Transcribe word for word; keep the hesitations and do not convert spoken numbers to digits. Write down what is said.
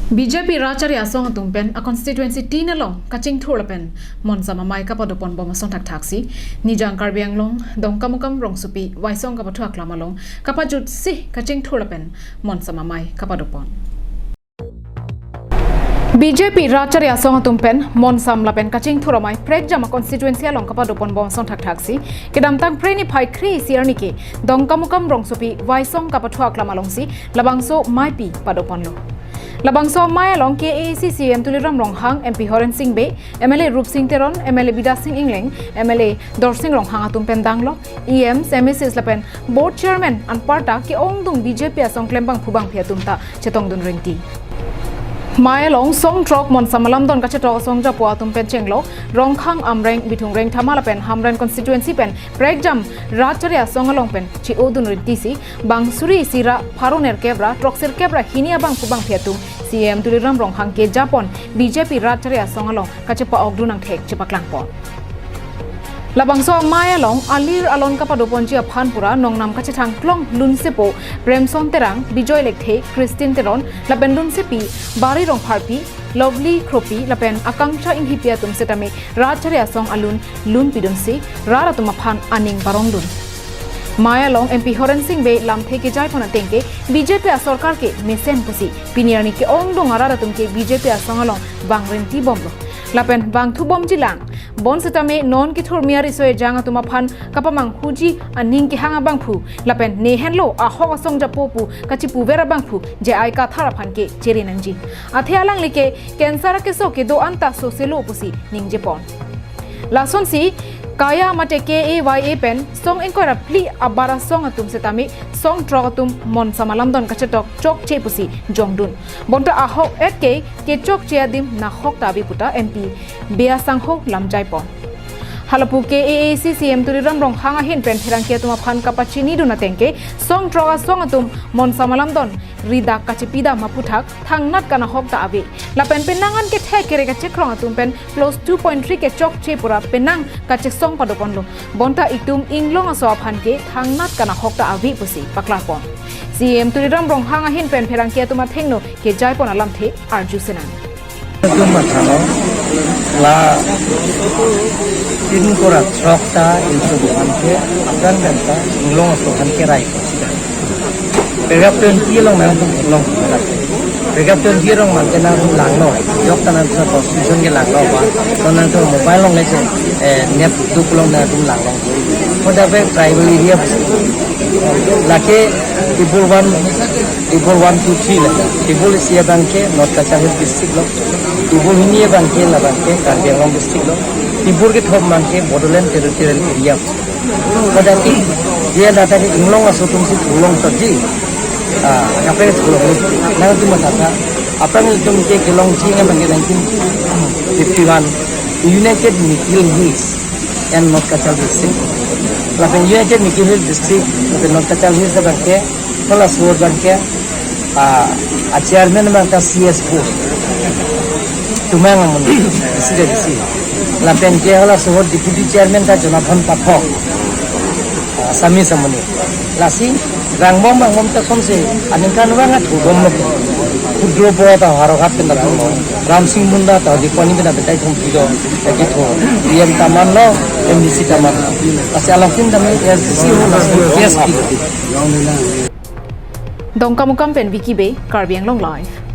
B J P Rat Chari Asong atum pen a constituency tin along kachingthur lapen monsam amei kapadopon bom asong thakthak si Nijang Karbi Anglong Dongkamukam rongsopi Waisong kapathu aklam along kapajut si kachingthur lapen monsam amei kapadopon. B J P Rat Chari Asong atum pen monsam lapen kachingthur amei prekjam a constituency along kapadopon bom asong thakthak si kedamtang Phre niphai kre-isi arni ke Dongkamukam rongsopi Waisong kapathu aklam along si labangso amei pi padoponlo. Labangso amei along K A A C C E M Tuliram Ronghang, M P Horen Sing Bey, M L A Rupsing Teron, M L A Bidya Sing Engleng, M L A Dorsing Ronghang atum pen danglo, E Ms, M A Cs lapen board chairman anparta ke-ongdung B J P asong klembangphu bangphi atum ta chetongdun rinti. Amei along song throk monsam alamdon kachetok asong japo atum pen chenglo, Rongkhang, Amreng, Bithung Rengthama lapen Hamren constituency pen prekjam Rat Chari Asong along pen che-odun rinti si bang suri isi ra pharo nerkep ra throksi kep ra hini abangphu bangphi atum C E M Tuliram Ronghang kejapon B J P Rat Chari Asong along kachepa-okdun angthek chepaklangpon. Labangso amei along alir alon kapadoponji aphan pura nongnam kachethang klong lunsepo Premson Terang, Bijoy Lekthe, Christine Teron lapen lunsepi Bari Rongpharpi, Lovely Kropi lapen Akanksha Inghipi atum setame Rat Chari Asong alun lunpidun si rat atum aphan aning parongdun. Amei along M P Horen Sing Bey lamthe kejaipon ateng ke B J P asorkar ke mesen pusi pini arni ke-ongdung arat atum ke B J P asong along bang rinti bomlo lapen bang thu bomji lang. Bonsetame non kethurmi ariso ejang atum aphan kapamanghuji aning kehang abangphu lapen ne henlo ahok asong japo pu kachipuver abangphu J I Kathar aphan ke chere nangji. Athe alangli ke cancer akeso kedo anta soselo pusi ningjepon. Lasonsi Kaya mate K A Y A pen song ingkoi ra phli abar asong atum setame song throk atum monsam alamdon kachetok chokche pusi jongdun. Bonta ahok et ke kechokche adim nahok ta ave puta M P Bey Sangho lamjaipon. Halapu K A A C C E M Tuliram Ronghang ahin pen pherangke atum aphan kapachinidun ateng ke song throk asong atum monsam alamdon ridak kachepidam aputhak thangnat kanahok ta ave. Lapen penang an kethek kere kachekrong atum pen clause two point three kechokche pura penang kachesong padoponlo. Bonta itum inglong aso aphan ke thangnat kanahok ta ave pusi paklarpon. C E M Tuliram Ronghang ahin pen pherangke atum athengno kejaipon alamthe arju senang. Atum mathalo la tin kora throk ta inso buhan ke akan dan ta inglong aso aphan kerai. Paragraph twenty along nangtum long. Paragraph twenty along mangke nangtum langlo. Jok ta nangtum constitution ke langlo ba. To nangtum mobile along leche, eh, net duk along nangtum langlo. Hoda pe tribal area pusi. Lake table one, table one, two, three le. Table isi abangke North Cachar Hills district lo. Table hini abangke labangke Karbi Anglong district lo. Table kethom abangke Bodoland Territorial Area. Kodati dia data ke inglong aso atum si thulong tadi. Ah, kape thulong nangtum matha tha. Aphrang itum ke kelongji abangke nineteen fifty-one United Mikir Hills and North Cachar District. Lapen United Mikir Hills District, lapen North Cachar Hills abangke, halaso abangke, ah, a chairman abangke C S Bose. Tumang Amoni, C D C. Lapen ke halaso deputy chairman ta Jonathan Pathak, ah, Assamese Amoni. Lasi rangbom rangbom ta somse aningkan vang athu bomlo. Khudro Bey ta Howraghat pen ta bomlo. Ramsing Munda ta Diphu Ani pen ta betai thom pido. Lake tho D M taman lo, M D C taman. Lasi along tin taman S C ho lasi S P. Dongkamukam pen Vicky Bey, Karbi Anglong Live.